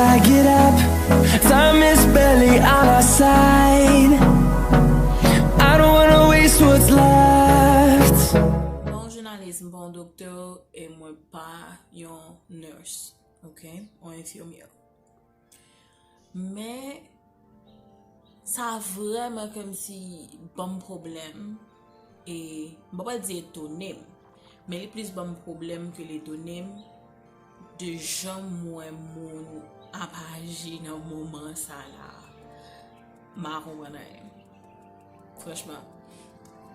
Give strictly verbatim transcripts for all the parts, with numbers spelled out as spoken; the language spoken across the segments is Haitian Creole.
I get up, time is barely on our side. I don't wanna waste what's left. Bon jounalis, m pa yon doktè e mwen pa yon nurse, ok? Yon enfimyè. Men, sa vrèman kòmsi ban m pwoblèm. E m pa pral di etone m, men li plis ban m pwoblèm ke l etone m de jan m wè moun ap aji nan moman sa la. M pa konprann anyen. Franchman.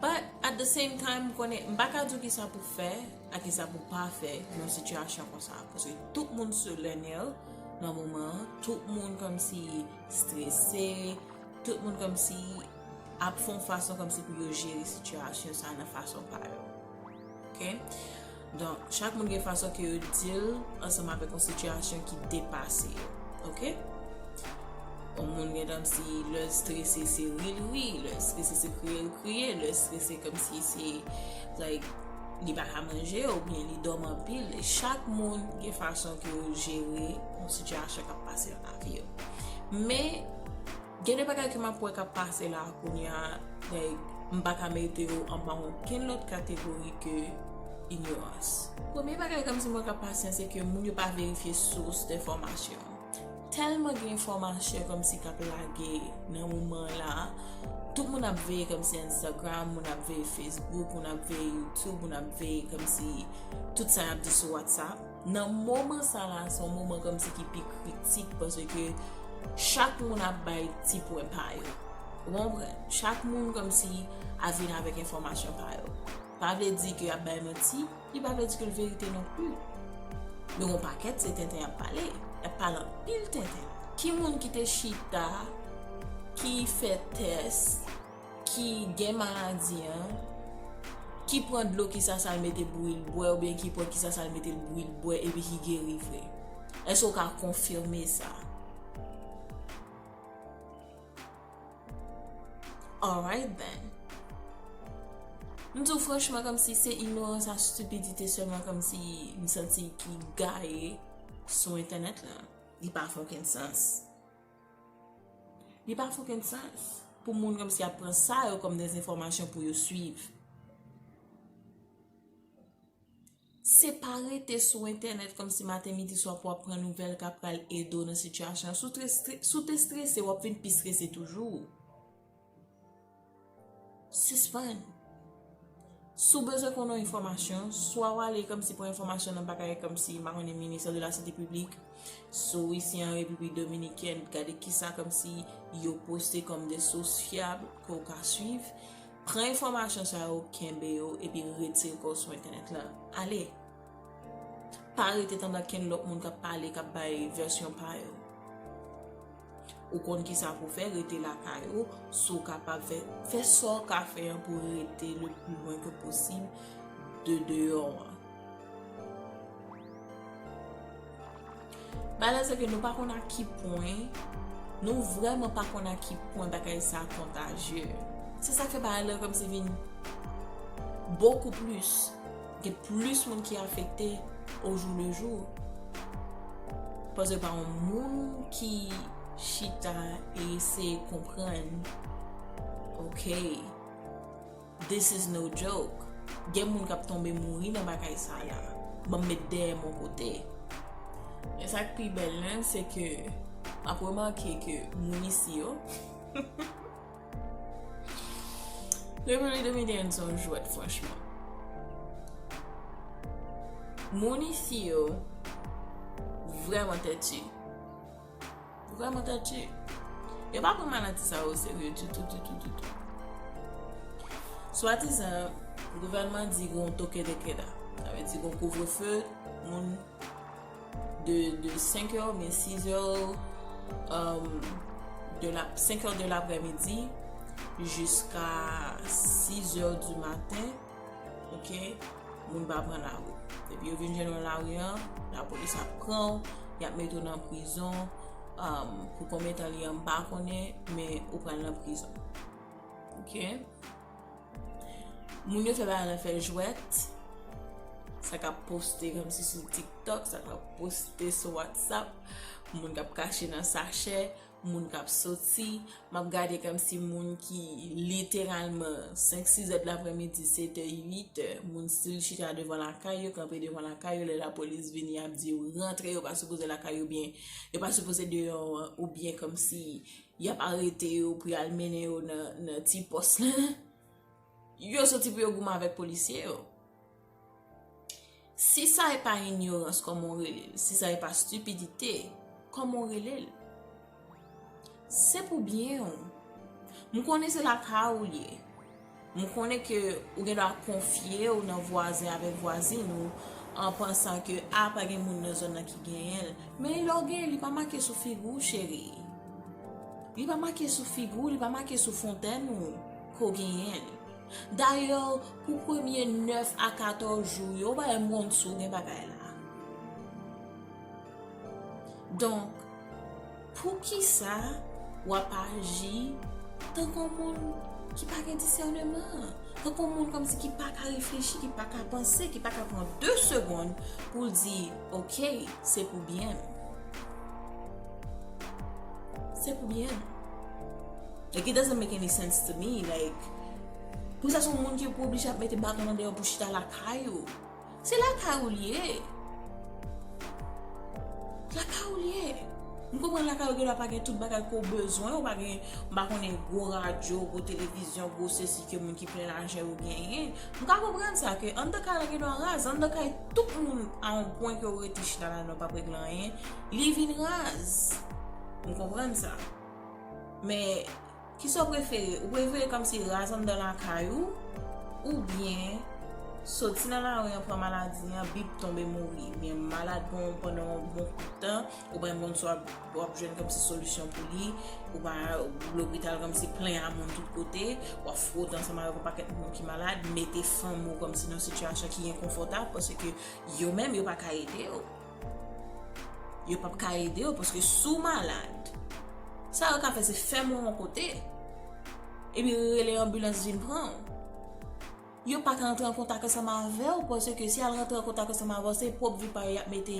But at the same time, m konnen, m pa ka di w kisa pou fè ak kisa pou pa fè nan sitiyasyon konsa. Paske tout moun sou lènèl nan moman an, tout moun kòmsi strese, tout moun kòmsi ap fè yon fason kòmsi pou yo jere sitiyasyon sa nan fason pa yo. Ok? Donk, chak moun gen fason ke yo deal ansanm avèk yon sitiyasyon ki depase yo. Ok? Yon moun gen kòmsi lè l strese se ri l ri, lè l strese se kriye l kriye, lè l strese kòmsi se, like, li pa ka manje oubyen li dòmi anpil. E chak moun gen fason ke yo jere yon sitiyasyon k ap pase nan lavi yo. Men, gen de bagay ke m ap wè k ap pase la kounye a, like, m pa ka mete yo anba okenn lòt kategori ke inyorans. Premye bagay kòmsi m wè k ap pase an, se ke moun yo pa verifye sous enfòmasyon. Tèlman gen enfòmasyon kòmsi k ap lage nan moman la, tout moun ap veye kòmsi Instagram, moun ap veye Facebook, moun ap veye YouTube, moun ap veye kòmsi tout sa y ap di sou WhatsApp. Nan moman sa la, se yon moman kòmsi ki pi kritik, paske chak moun ap bay ti pwen pa yo. Ou konprann? Chak moun kòmsi ap vin avèk enfòmasyon pa yo. Pa vle di ke y ap bay manti, li pa vle di ke l verite non pli. Men yon pakèt se tenten y ap pale. Y ap pale anpil tenten. Ki moun ki te chita, ki fè tès, ki gen maladi an, ki pran dlo ki sa sa l mete bouyi l bwè, oubyen ki pran ki sa sa l mete l bouyi l bwè, epi ki geri vre? Èske w ka konfime sa? Alright then. M di w franchman, kòmsi se ignorans ak stipidite sèlman kòmsi m santi ki gaye sou entènèt la. Li pa fè okenn sans. Li pa fè okenn sans pou moun kòmsi ap pran sa yo kòm de enfòmasyon pou yo swiv. Se pa rete sou entènèt kòmsi maten, midi, swa pou w ap pran nouvèl k ap pral ede w nan sitiyasyon an. Si w te stre-, si w te strese, w ap vin pi strese toujou. Sispann. Si w bezwen konnen yon enfòmasyon, swa w ale kòmsi pran enfòmasyon nan bagay kòmsi, m pa konnen, Ministère de la Santé Publique, si w isi an Repiblik Dominikèn, gade kisa kòmsi yo poste kòm de sous fyab ke w ka swiv. Pran enfòmasyon sa yo, kenbe yo, epi retire kò w sou entènèt la. Ale. Pa rete tande okenn lòt moun k ap pale, k ap bay vèsyon pa yo. Ou konn kisa pou fè, rete lakay ou. Si w kapab fè, fè sa w ka fè an pou rete le pli lwen ke posib de deyò an. Bagay la se ke nou pa konn a ki pwen, nou vrèman pa konn a ki pwen bagay sa kontajye. Se sa k fè bagay la kòmsi vin bokou plis. Gen plis moun ki afekte au jour le jour. Paske pa yon moun ki chita e eseye konprann, ok, this is no joke. Gen moun k ap tonbe mouri nan bagay sa la. Ban m met dèyè m yon kote. E sa k pi bèl lan, se ke m ap remake ke moun isi yo, Repiblik Dominikèn se yon jwèt, franchman. Moun isi yo vrèman tèti. Vrèman tèti. Yo pa pran maladi sa yo serye ditou, ditou, ditou. Swadizan, gouvènman di gon toke de keda. Sa vle di gon kouvrefe, moun de, de senk è oubyen sis è, um, de la, senk è de laprèmidi jiska sis è di maten, ok, moun pa pran lari. Depi yo vin jwenn ou nan lari an, lapolis ap pran w, y ap mete w nan prizon, um, pou konbyen tan li an, m pa konnen, men ou pral nan prizon. Ok? Moun yo fè bagay la fè jwèt. sa k ap poste kòmsi sou TikTok, sa k ap poste sou WhatsApp, moun k ap kache nan sachè, moun k ap soti, m ap gade kòmsi moun ki literalman senk, sis è de lapremidi, sèt è, uit è, moun still chita devan lakay yo, kanpe devan lakay yo, lè lapolis vini, y ap di yo rantre, yo pa sipoze lakay yo byen, yo pa sipoze deyò an, oubyen kòmsi y ap arete yo pou y al mennen yo nan, nan ti pòs la. Yo soti pou yo goumen avèk polisye yo. Si sa e pa inyorans, kòman w rele l? Si sa e pa stipidite, kòman w rele l? Se pou byen w. M konnen se lakay ou l ye. M konnen ke ou gen dwa konfye w nan vwazen avèk vwazin ou, an pansan ke, a, pa gen moun nan zòn nan ki genyen l. Men lè w genyen l, li pa make sou figi w, cheri. Li pa make sou figi w, li pa make sou fontèn ou ke w genyen l. Dayè, pou premye nèf a katòz jou yo, w pa menm konn si w gen bagay la. Donk, poukisa w ap aji tankou yon moun ki pa gen disèneman? Tankou yon moun kòmsi ki pa ka reflechi, ki pa ka panse, ki pa ka pran de segonn pou l di, "Ok, se pou byen m." Se pou byen m. Like, it doesn't make any sense to me. Like, pou sa se yon moun ki pou oblije ap mete baton nan dèyè w pou chita lakay ou. Se lakay ou l ye. Lakay ou l ye. M konprann lakay ou gen dwa pa gen tout bagay ke w bezwen, ou pa gen, m pa konnen, gwo radyo, gwo televizyon, gwo sesi ke moun ki plen lajan yo genyen. M ka konprann sa, ke anndan kay la gen dwa raz, anndan kay tout moun a yon pwen ke w rete chita ladan w p ap regle anyen, li vin raz. M konprann sa. Men, kisa w prefere? Ou prefere kòmsi raz anndan lakay ou, oubyen soti nan lari an, pran maladi an, bip, tonbe, mouri? Men malad bon, pandan yon bon kout tan, ou pa menm konn si w ap, w ap jwenn kòmsi solisyon pou li, ou pa, lopital kòmsi plen a moun tout kote, w ap fwote ansanm avèk yon pakèt moun ki malad, mete fanmi w kòmsi nan yon sitiyasyon ki enkonfòtab, paske yo menm, yo pa ka ede w. Yo p ap ka ede w, paske si w malad, sa yo ka fè se fèmen w yon kote, epi rele anbilans vin pran w. Yo pa ka rantre an kontak ansanm avè w, paske si y al rantre an kontak ansanm avè w, se pwòp vi pa yo y ap mete,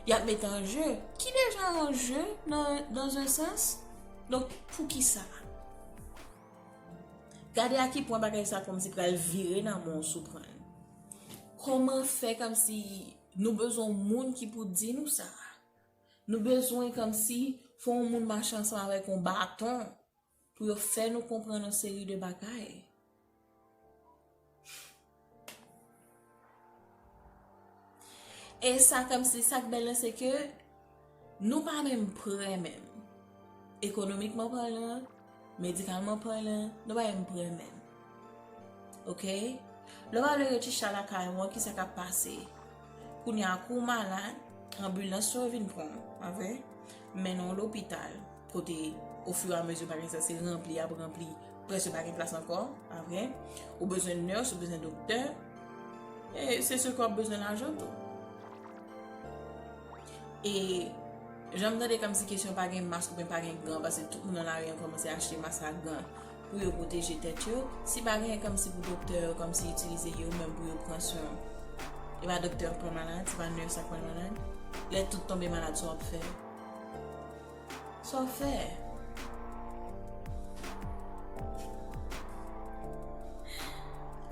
y ap mete an je, ki deja an je nan, dans un sens. Donk, poukisa? Gade a ki pwen bagay sa kòmsi pral vire nan men w si w pran l. Kòman fè kòmsi nou bezwen yon moun ki pou di nou sa? Nou bezwen kòmsi fò yon moun mache ansanm avèk yon baton pou yo fè nou konprann yon seri de bagay. E sa kòmsi sa k bèl lan se ke nou pa menm prè menm. Ekonomikman palan, medikalman palan, nou pa menm prè menm. Oke? Lè w ale retire chay lakay ou an, kisa k ap pase? Kounye a, kou w malad, anbilans yo vin pran w, pa vre? Mennen w lopital, kote, ofiramezi bagay sa se ranpli, ap ranpli, prèske pa gen plas ankò, pa vre? Ou bezwen nèrs, ou bezwen doktè, e se si ke w ap bezwen lajan tou. E jan m tande kòmsi kesyon pa gen mas oubyen pa gen gan, paske tout moun nan lari an kòmanse achte mas ak gan pou yo pwoteje tèt yo. Si pa gen kòmsi pou doktè yo kòmsi itilize yo menm pou yo pran swen, e pa doktè k pran malad, se pa nèrs k pran malad. Lè tout tonbe malad, sa w ap fè? Sa w ap fè?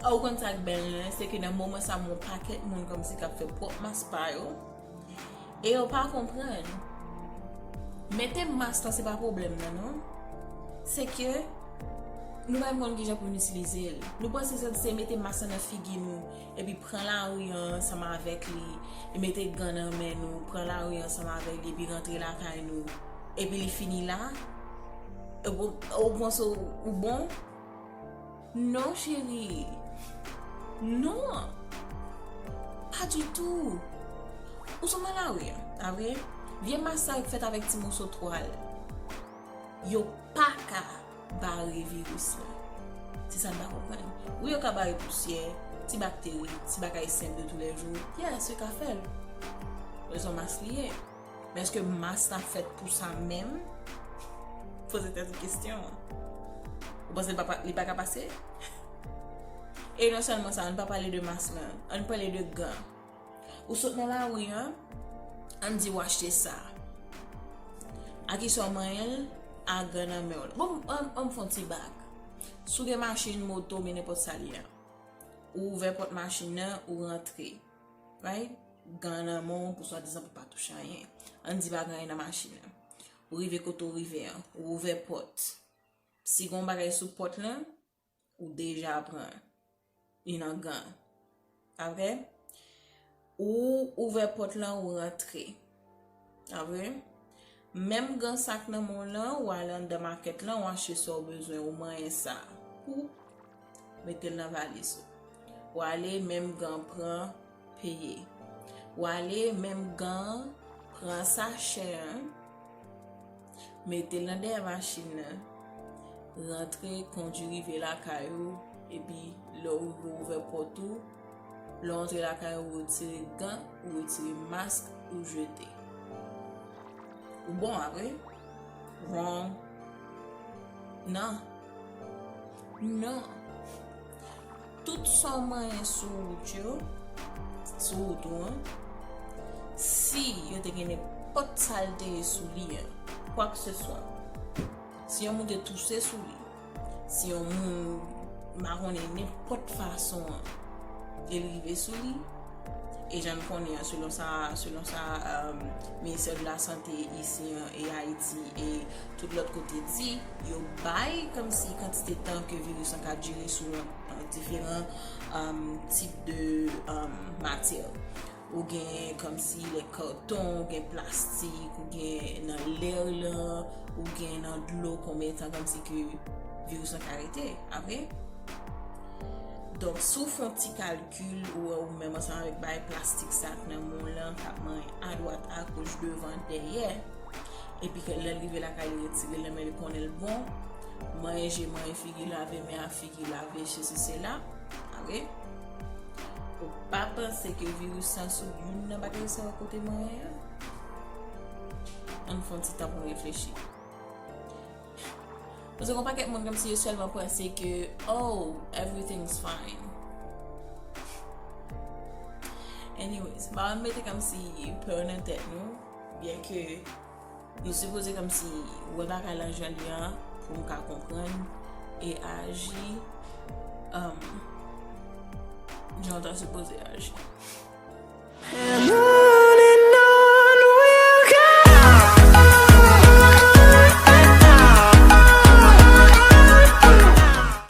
A, ou konn sa k bèl lan, se ke nan moman sa, yon pakèt moun kòmsi k ap fè pwòp mas pa yo. E yo pa konprann. Mete mas lan se pa pwoblèm nan, non. Se ke nou pa menm konn kijan pou n itilize l. Nou panse se, se mete mas lan nan figi nou, epi pran lari an ansanm avèk li, e mete gan nan men nou, pran lari an ansanm avèk li, epi rantre lakay nou, epi li fini la. Ou, ou panse ou, ou bon? Non, cheri. Non. Pa ditou. Ou sou men lari an, pa vre? Vye mas sa yo k fèt avèk ti moso twal. Yo pa ka bare viris la. Se sa n pa konprann. Wi, yo ka bare pousyè, ti bakteri, ti bagay senp de toulèjou. Yes, yo ka fè l. Men se yon mas li ye. Men èske mas la fèt pou sa menm? Poze tèt ou kesyon an. Ou panse li pa, li pa ka pase? E non sèlman sa, ann pa pale de mas lan. Ann pale de gan. Ou sot nan lari an, ann di w achte sa. A kisa w manyen l? A gan nan men w. Bon, ann, ann fè yon ti bag. Si w gen machin, moto, men nenpòt sa l ye a. Ou ouvè pòt machin nan, ou rantre. Right? Gan nan men w pou swadizan pou pa touche anyen. Ann di pa gen anyen nan machin nan. Ou rive kote w rive an, ou ouvè pòt. Si gen yon bagay sou pòt lan, ou deja pran. Li nan gan. Apre, ou ouvè pòt lan, ou rantre. Apre, menm gan sa k nan men w lan, ou ale anndan makèt lan, ou achte sa w bezwen, ou manyen sa. Ou mete l nan valiz ou. Ou ale, menm gan pran, peye. Ou ale, menm gan pran sachè an, mete l nan dèyè machin nan, rantre, kondui rive lakay ou, epi lè w rive, ou ouvè pòt ou, lè w antre lakay ou, ou retire gan, ou retire mask, ou jete. Ou bon apre? Wrong. Non. Non. Tout sa w manyen sou wout yo, sou wout ou an, si yo te gen nenpòt sa l te ye sou li an, kwa ke se swa, si yon moun te touse sou li, si yon moun, m pa konnen, nenpòt fason an, e l rive sou li, e jan n konnen an, selon sa, selon sa, um, Ministè de la Sante isi an, e Ayiti, e tout lòt kote di, yo bay kòmsi kantite tan ke viris lan ka dire sou yon, yon diferan, um, tip de, um, matyè. Ou gen kòmsi lè katon, ou gen plastik, ou gen nan lè lan, ou gen nan dlo, konbyen tan kòmsi ke viris lan ka rete. Apre, donk, si w fè yon ti kalkil, ou wè ou menm ansanm avèk bagay plastik sa k nan men w lan, k ap manyen adwat, agoch, devan, dèyè, epi ke lè l rive lakay li, retire l nan men li, konnen l bon, manyen je, manyen figi, lave men ak figi, lave sesi, sela, apre, ou pa panse ke viris lan sou youn nan bagay sa yo kote manyen an? Ann fè yon ti tan pou n reflechi. Paske gen yon pakèt moun kòmsi yo sèlman panse ke, oh, everything's fine. Anyways, m pa mete kòmsi pè nan tèt nou, byen ke nou sipoze kòmsi wè bagay lan jan l ye an pou nou ka konprann e aji, um, jan w ta sipoze aji.